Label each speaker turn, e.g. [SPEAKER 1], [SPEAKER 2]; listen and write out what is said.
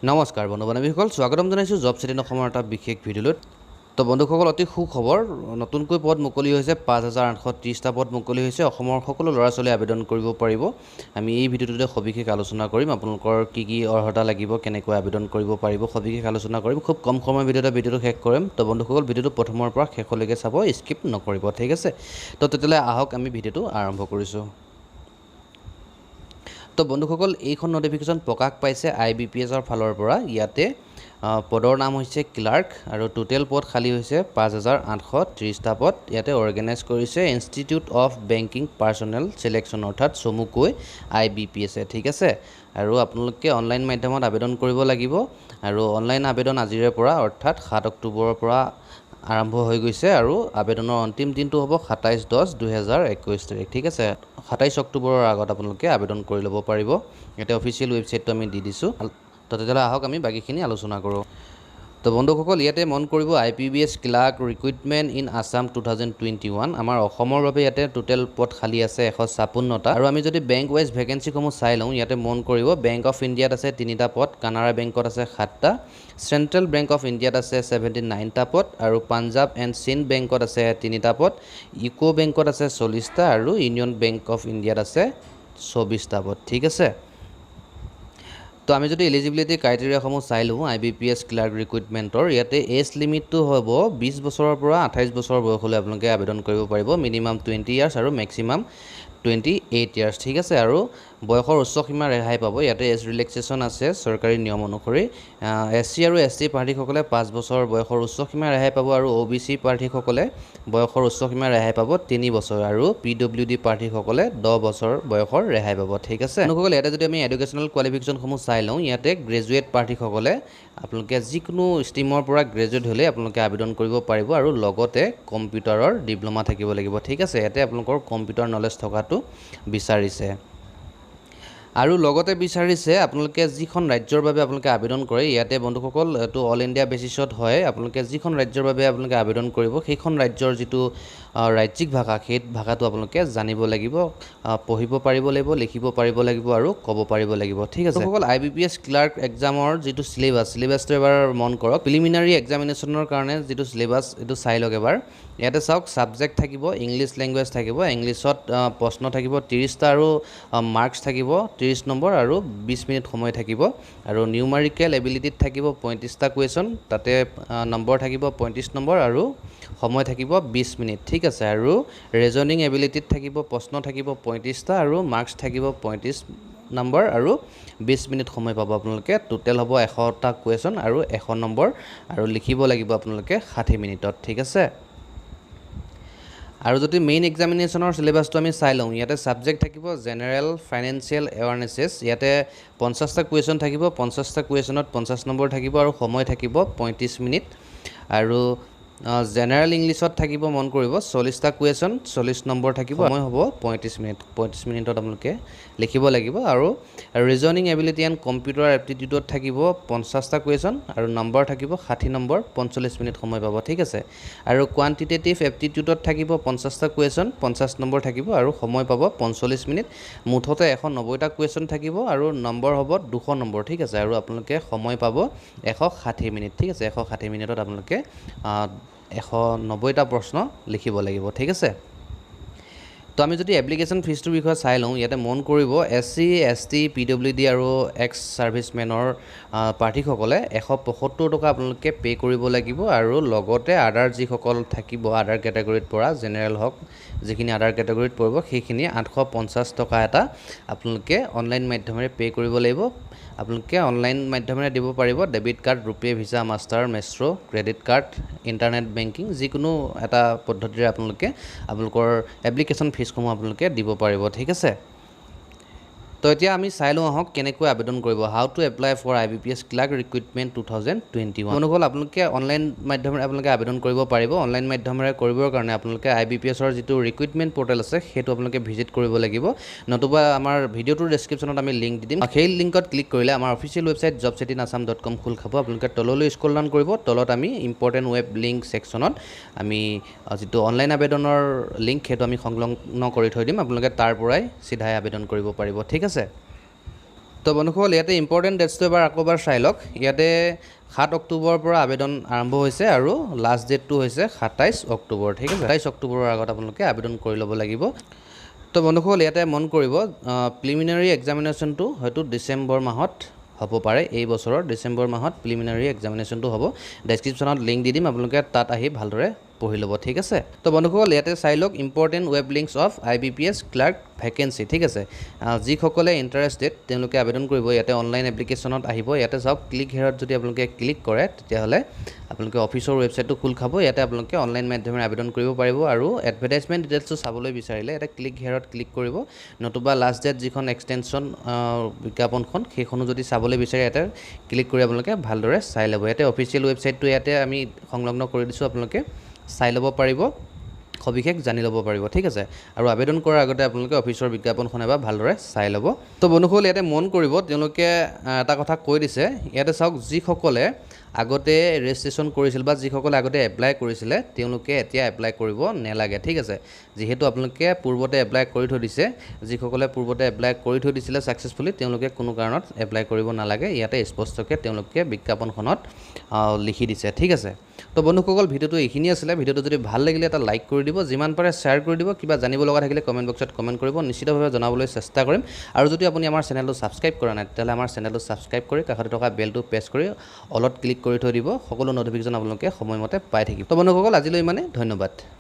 [SPEAKER 1] নমস্কাৰ বন্ধু বান্ধৱীসকল, স্বাগতম জনাইছোঁ জব চিটিন অসমৰ এটা বিশেষ ভিডিঅ'লৈ। তো বন্ধুসকল, অতি সুখবৰ, নতুনকৈ পদ মুকলি হৈছে, 5830টা পদ মুকলি হৈছে। অসমৰ সকলো ল'ৰা ছোৱালীয়ে আবেদন কৰিব পাৰিব। আমি এই ভিডিঅ'টোতে সবিশেষ আলোচনা কৰিম, আপোনালোকৰ কি কি অৰ্হতা লাগিব, কেনেকৈ আবেদন কৰিব পাৰিব, সবিশেষ আলোচনা কৰিম। খুব কম সময়ৰ ভিডিঅ'তে ভিডিঅ'টো শেষ কৰিম। তো বন্ধুসকল, ভিডিঅ'টো প্ৰথমৰ পৰা শেষলৈকে চাব, স্কিপ নকৰিব, ঠিক আছে? তো তেতিয়াহ'লে আহক, আমি ভিডিঅ'টো আৰম্ভ কৰিছোঁ। তো বন্ধুসকল, এইখন নটিফিকেশ্যন প্ৰকাশ পাইছে আই বি পি এছৰ ফালৰ পৰা। ইয়াতে পদৰ নাম হৈছে ক্লাৰ্ক আৰু টোটেল পদ খালী হৈছে 5830টা পদ। ইয়াতে অৰ্গেনাইজ কৰিছে institute of banking personnel selection, অৰ্থাৎ চমুকৈ আই বি পি এছে, ঠিক আছে? আৰু আপোনালোকে অনলাইন মাধ্যমত আবেদন কৰিব লাগিব আৰু অনলাইন আবেদন আজিৰে পৰা, অৰ্থাৎ 7 অক্টোবৰৰ পৰা আৰম্ভ হৈ গৈছে আৰু আবেদনৰ অন্তিম দিনটো হ'ব 27/10/2021 তাৰিখ, ঠিক আছে? 27 অক্টোবৰৰ আগত আপোনালোকে আবেদন কৰি ল'ব পাৰিব। ইয়াতে অফিচিয়েল ৱেবছাইটটো আমি দি দিছোঁ। তো তেতিয়াহ'লে আহক, আমি বাকীখিনি আলোচনা কৰোঁ। তো বন্ধুসকল, ইয়াতে মন কৰিব, IBPS clerk recruitment in Assam 2021। আমাৰ অসমৰ বাবে ইয়াতে টোটেল পদ খালী আছে 156টা। আৰু আমি যদি বেংক ৱাইজ ভেকেঞ্চিসমূহ চাই লওঁ, ইয়াতে মন কৰিব, বেংক অফ ইণ্ডিয়াত আছে তিনিটা পদ, কানাড়া বেংকত আছে সাতটা, চেণ্ট্ৰেল বেংক অফ ইণ্ডিয়াত আছে 79টা পদ আৰু পাঞ্জাৱ এণ্ড সিন্ধ বেংকত আছে তিনিটা পদ, ইউকো বেংকত আছে 40টা আৰু ইউনিয়ন বেংক অফ ইণ্ডিয়াত আছে 24টা পদ, ঠিক আছে? তো আমি যদি এলিজিবিলিটি ক্ৰাইটেৰিয়াসমূহ চাই লওঁ আই বি পি এছ ক্লাৰ্ক ৰিক্ৰুইটমেণ্টৰ, ইয়াতে এজ লিমিটটো হ'ব 20 বছৰৰ পৰা 28 বছৰ বয়সলৈ আপোনালোকে আবেদন কৰিব পাৰিব। মিনিমাম 20 ইয়াৰ্ছ আৰু মেক্সিমাম 28 ইয়াৰ্ছ, ঠিক আছে? আৰু বয়সৰ উচ্চ সীমা ৰেহাই পাব। ইয়াতে এজ ৰিলেক্সেশ্যন আছে চৰকাৰী নিয়ম অনুসৰি। এছ চি আৰু এছ টি প্ৰাৰ্থীসকলে 5 বছৰ বয়সৰ উচ্চ সীমা ৰেহাই পাব আৰু অ' বি চি প্ৰাৰ্থীসকলে বয়সৰ উচ্চ সীমা ৰেহাই পাব 3 বছৰ আৰু পি ডব্লিউ ডি প্ৰাৰ্থীসকলে 10 বছৰ বয়সৰ ৰেহাই পাব, ঠিক আছে? বন্ধুসকল, ইয়াতে যদি আমি এডুকেশ্যনেল কোৱালিফিকেশ্যনসমূহ চাই লওঁ, ইয়াতে গ্ৰেজুৱেট প্ৰাৰ্থীসকলে, আপোনালোকে যিকোনো ষ্ট্ৰীমৰ পৰা গ্ৰেজুৱেট হ'লেই আপোনালোকে আবেদন কৰিব পাৰিব আৰু লগতে কম্পিউটাৰৰ ডিপ্ল'মা থাকিব লাগিব, ঠিক আছে? ইয়াতে আপোনালোকৰ কম্পিউটাৰ নলেজ থকাটো বিচাৰিছে আৰু লগতে বিচাৰিছে আপোনালোকে যিখন ৰাজ্যৰ বাবে আপোনালোকে আবেদন কৰে। ইয়াতে বন্ধুসকল, এইটো অল ইণ্ডিয়া বেচিছত হয়। আপোনালোকে যিখন ৰাজ্যৰ বাবে আপোনালোকে আবেদন কৰিব, সেইখন ৰাজ্যৰ যিটো ৰাজ্যিক ভাষা, সেই ভাষাটো আপোনালোকে জানিব লাগিব, পঢ়িব পাৰিব লাগিব, লিখিব পাৰিব লাগিব আৰু ক'ব পাৰিব লাগিব, ঠিক আছে? বন্ধুসকল, আই বি পি এছ ক্লাৰ্ক এক্সামৰ যিটো চিলেবাছ, চিলেবাছটো এবাৰ মন কৰক। প্ৰিলিমিনাৰী এক্সামিনেশ্যনৰ কাৰণে যিটো চিলেবাছ, এইটো চাই লওক এবাৰ। ইয়াতে চাওক, ছাবজেক্ট থাকিব ইংলিছ লেংগুৱেজ থাকিব, ইংলিছত প্ৰশ্ন থাকিব 30টা আৰু মাৰ্কছ থাকিব 30 নম্বৰ আৰু 20 মিনিট সময় থাকিব। আৰু নিউমাৰিকেল এবিলিটিত থাকিব 35টা কুৱেশ্যন, তাতে নম্বৰ থাকিব 35 নম্বৰ আৰু সময় থাকিব 20 মিনিট, ঠিক আছে? আৰু ৰিজনিং এবিলিটিত থাকিব প্ৰশ্ন থাকিব 35টা আৰু মাৰ্কছ থাকিব 35 নম্বৰ আৰু 20 মিনিট সময় পাব আপোনালোকে। টোটেল হ'ব 100টা কুৱেশ্যন আৰু 100 নম্বৰ আৰু লিখিব লাগিব আপোনালোকে 60 মিনিটত, ঠিক আছে? আৰু যদি মেইন এক্সামিনেশ্যনৰ চিলেবাছটো আমি চাই লওঁ, ইয়াতে ছাবজেক্ট থাকিব জেনেৰেল ফাইনেন্সিয়েল এৱাৰনেছেছ। ইয়াতে 50টা কুৱেশ্যন থাকিব, 50টা কুৱেশ্যনত 50 নম্বৰ থাকিব আৰু সময় থাকিব 35 মিনিট। আৰু জেনেৰেল ইংলিছত থাকিব, মন কৰিব, 40টা কুৱেশ্যন, 40 নম্বৰ থাকিব, সময় হ'ব 35 মিনিট। 35 মিনিটত আপোনালোকে লিখিব লাগিব। আৰু ৰিজনিং এবিলিটি এণ্ড কম্পিউটাৰ এপ্টিটিউডত থাকিব 50টা কুৱেশ্যন আৰু নম্বৰ থাকিব 60 নম্বৰ, 45 মিনিট সময় পাব, ঠিক আছে? আৰু কোৱান্টিটেটিভ এপ্টিটিউডত থাকিব 50টা কুৱেশ্যন, 50 নম্বৰ থাকিব আৰু সময় পাব 45 মিনিট। মুঠতে 190টা কুৱেশ্যন থাকিব আৰু নম্বৰ হ'ব 200 নম্বৰ, ঠিক আছে? আৰু আপোনালোকে সময় পাব 160 মিনিট, ঠিক আছে? 160 মিনিটত আপোনালোকে 190টা প্ৰশ্ন লিখিব লাগিব, ঠিক আছে? তো আমি যদি এপ্লিকেশ্যন ফিজটোৰ বিষয়ে চাই লওঁ, ইয়াতে মন কৰিব, S C, S T, P W D আৰু এক্স ছাৰ্ভিচমেনৰ প্ৰাৰ্থীসকলে 175 টকা আপোনালোকে পে' কৰিব লাগিব। আৰু লগতে আদাৰ যিসকল থাকিব, আদাৰ কেটেগৰীত পৰা, জেনেৰেল হওক, যিখিনি আদাৰ কেটেগৰীত পৰিব, সেইখিনি 850 টকা এটা আপোনালোকে অনলাইন মাধ্যমেৰে পে' কৰিব লাগিব। আপোনালোকে অনলাইন মাধ্যমেৰে দিব পাৰিব debit card, RuPay, Visa, Master, Maestro, credit card, internet banking, যিকোনো এটা পদ্ধতিৰে আপোনালোকে আপোনালোকৰ এপ্লিকেশ্যন ফিজসমূহ আপোনালোকে দিব পাৰিব, ঠিক আছে? তো এতিয়া আমি চাই লওঁ আহক কেনেকৈ আবেদন কৰিব। How to apply for IBPS clerk recruitment 2021। বন্ধুসকল, আপোনালোকে অনলাইন মাধ্যমেৰে আপোনালোকে আবেদন কৰিব পাৰিব। অনলাইন মাধ্যমেৰে কৰিবৰ কাৰণে আপোনালোকে আই বি পি এছৰ যিটো ৰিক্ৰুইটমেণ্ট পৰ্টেল আছে, সেইটো আপোনালোকে ভিজিট কৰিব লাগিব। নতুবা আমাৰ ভিডিঅ'টোৰ ডেছক্ৰিপশ্যনত আমি লিংক দি দিম। সেই লিংকত ক্লিক কৰিলে আমাৰ অফিচিয়েল ৱেবছাইট jobsetinAssam.com খোল খাব। আপোনালোকে তললৈ স্ক্ৰল ডাউন কৰিব। তলত আমি ইম্পৰ্টেণ্ট ৱেব লিংক ছেকশ্যনত আমি যিটো অনলাইন আবেদনৰ লিংক, সেইটো আমি সংলগ্ন কৰি থৈ দিম। আপোনালোকে তাৰ পৰাই চিধাই আবেদন কৰিব পাৰিব, ঠিক আছে? তো বন্ধুসকল, ইয়াতে ইম্পৰ্টেণ্ট ডেটছটো এবাৰ আকৌ এবাৰ চাই লওক। ইয়াতে 7 অক্টোবৰৰ পৰা আবেদন আৰম্ভ হৈছে আৰু লাষ্ট ডেটটো হৈছে 27 অক্টোবৰ, ঠিক আছে? 27 অক্টোবৰৰ আগত আপোনালোকে আবেদন কৰি ল'ব লাগিব। তো বন্ধুসকল, ইয়াতে মন কৰিব, প্ৰিলিমিনাৰী এক্সামিনেশ্যনটো হয়তো ডিচেম্বৰ মাহত হ'ব পাৰে। এই বছৰৰ ডিচেম্বৰ মাহত প্ৰিলিমিনাৰী এক্সামিনেশ্যনটো হ'ব। ডেছক্ৰিপশ্যনত লিংক দি দিম, আপোনালোকে তাত আহি ভালদৰে পঢ়ি ল'ব, ঠিক আছে? তো বন্ধুসকল, ইয়াতে চাই লওক important web links of IBPS clerk vacancy, ঠিক আছে? যিসকলে ইণ্টাৰেষ্টেড তেওঁলোকে আবেদন কৰিব। ইয়াতে অনলাইন এপ্লিকেশ্যনত আহিব। ইয়াতে চাওক, ক্লিক হেয়াৰত যদি আপোনালোকে ক্লিক কৰে, তেতিয়াহ'লে আপোনালোকে অফিচৰ ৱেবছাইটটো খোল খাব। ইয়াতে আপোনালোকে অনলাইন মাধ্যমেৰে আবেদন কৰিব পাৰিব আৰু এডভাৰটাইজমেণ্ট ডিটেইলছটো চাবলৈ বিচাৰিলে ইয়াতে ক্লিক হেয়াৰত ক্লিক কৰিব। নতুবা লাষ্ট ডেট যিখন এক্সটেনশ্যন বিজ্ঞাপনখন, সেইখনো যদি চাবলৈ বিচাৰে, ইয়াতে ক্লিক কৰি আপোনালোকে ভালদৰে চাই ল'ব। ইয়াতে অফিচিয়েল ৱেবছাইটটো ইয়াতে আমি সংলগ্ন কৰি দিছোঁ, আপোনালোকে চাই ল'ব পাৰিব, সবিশেষ জানি ল'ব পাৰিব, ঠিক আছে? আৰু আবেদন কৰাৰ আগতে আপোনালোকে অফিচৰ বিজ্ঞাপনখন এবাৰ ভালদৰে চাই ল'ব। তো বন্ধুসকল, ইয়াতে মন কৰিব, তেওঁলোকে এটা কথা কৈ দিছে। ইয়াতে চাওক, যিসকলে আগতে ৰেজিষ্ট্ৰেশ্যন কৰিছিল বা যিসকলে আগতে এপ্লাই কৰিছিলে, তেওঁলোকে এতিয়া এপ্লাই কৰিব নেলাগে, ঠিক আছে? যিহেতু আপোনালোকে পূৰ্বতে এপ্লাই কৰি থৈ দিছে, যিসকলে পূৰ্বতে এপ্লাই কৰি থৈ দিছিলে ছাকচেছফুলি, তেওঁলোকে কোনো কাৰণত এপ্লাই কৰিব নালাগে। ইয়াতে স্পষ্টকৈ তেওঁলোকে বিজ্ঞাপনখনত লিখি দিছে, ঠিক আছে? তো বন্ধুসকল, ভিডিঅ'টো এইখিনি আছিলে। ভিডিঅ'টো যদি ভাল লাগিলে এটা লাইক কৰি দিব, যিমান পাৰে শ্বেয়াৰ কৰি দিব। কিবা জানিব লগা থাকিলে কমেণ্ট বক্সত কমেণ্ট কৰিব, নিশ্চিতভাৱে জনাবলৈ চেষ্টা কৰিম। আৰু যদি আপুনি আমাৰ চেনেলটো ছাবস্ক্ৰাইব কৰা নাই, তেতিয়াহ'লে আমাৰ চেনেলটো ছাবস্ক্ৰাইব কৰি কাষতে থকা বেলটো প্ৰেছ কৰি অলত ক্লিক কৰি থৈ দিব। সকলো ন'টিফিকেশ্যন আপোনালোকে সময়মতে পাই থাকিব। তো বন্ধুসকল, আজিলৈ ইমানে, ধন্যবাদ।